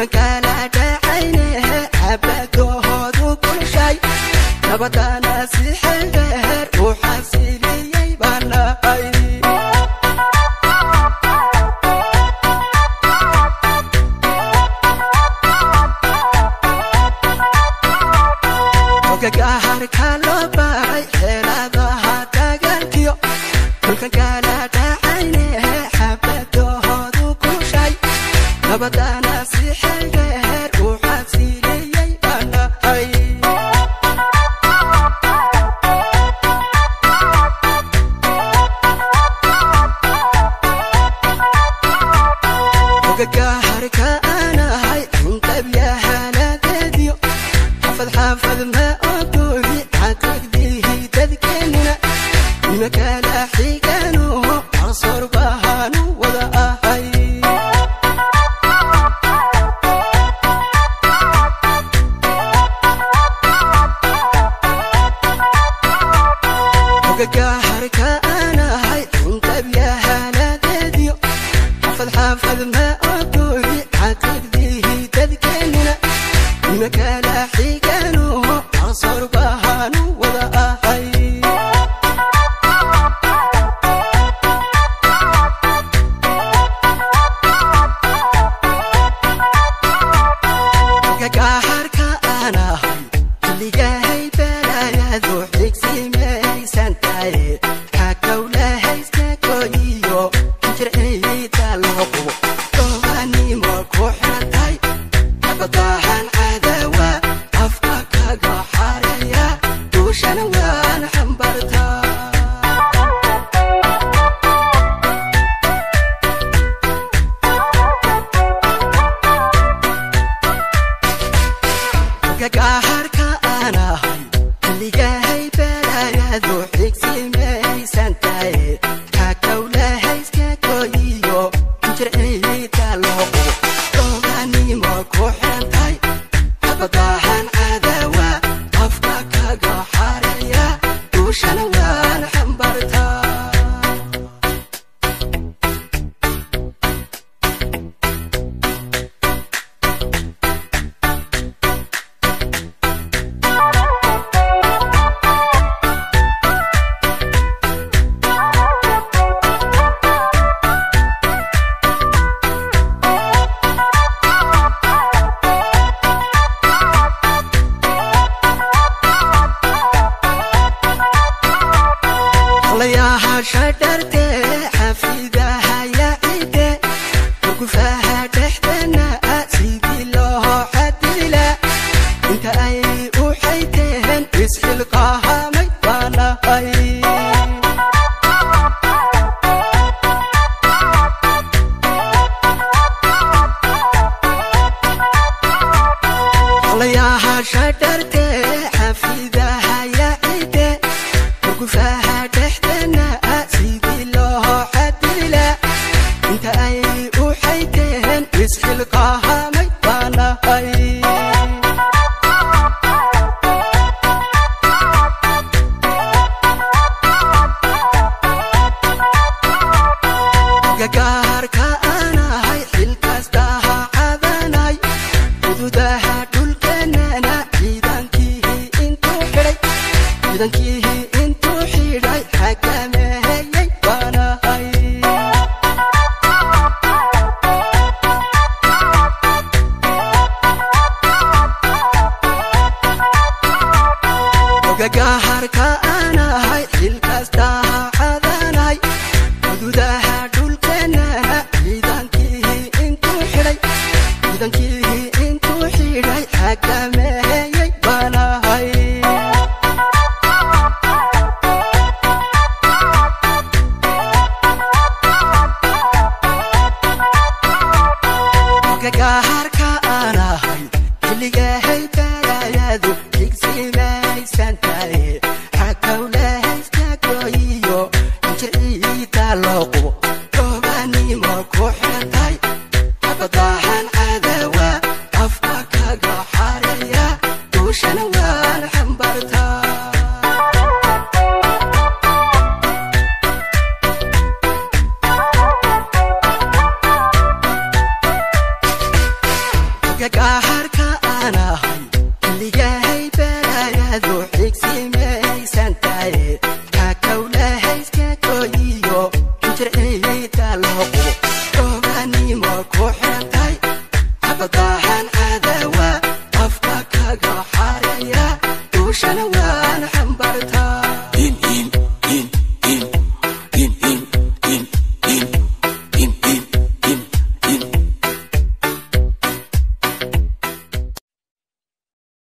Dhulkan kala dhacaynehe xabadoodu kulshay nabadana si xeldheer u xasiliyey baan nahay. Gagaharka loo baaray xeeladaha dagaalkiyo dhulkan kala dhacaynehe xabadoodu kulshay nabadana si xeldheer u xasiliyey baan nahay. Gagaharka aanahay inqabyahanadeediyo xaafad xaafad ma ogoli xaqiiqdihi dadkeenuna nimakala xiganuhu qarsoor bahaanu wada ahay. Gagaharka aanahay inqabyahanadeediyo xaafad xaafad ma ogoli xaqiiqdihi dadkeenuna nimakala xiganuhu qarsoor bahaanu wada ahay. Gagaharka aanahay xilligahay balaayadu xigsimaysan tahay xakowlahayska gooyiyo jirciida loo qubo gobanimo ku xiran tahay xabadahan cadawa afka kaga xareeya duushana waan xambartaa. Gagaharka aanahay xilligahay balaayadu xigsimaysan tahay xakowlahayska gooyiyo jirciida loo qubo gobanimo ku xiran tahay xabadahan cadawa afka kaga xareeya duushana waan xambartaa. Layaha shadharte xafidaha yaacide urgufaha dhexdana sidii loo xadila inta ay u xayteen isxilqahamay baanahay. Layaha shadharte xafidaha yaacide urgufaha dhexdana sidii loo xadila inta ay u xayteen isxilqahamay baanahay. Gagaharka aanahay xilkastaha cadanay xuduudaha dhulkeenana ciidankihii intuu xidhay ciidankihii intuu xidhay xakameeyey baanahay. Gagaharka aanahay xilkastaha cadanay xuduudaha dhulkeenana ciidankihii intuu xidhay ciidankihii intuu xidhay xakameeyey baanahay. Gagaharka aanahay xilligahay balaayadu xigsimaysan tahay xakowlahayska gooyiyo jirciida loo qubo gobanimo ku xiran tahay xabadahan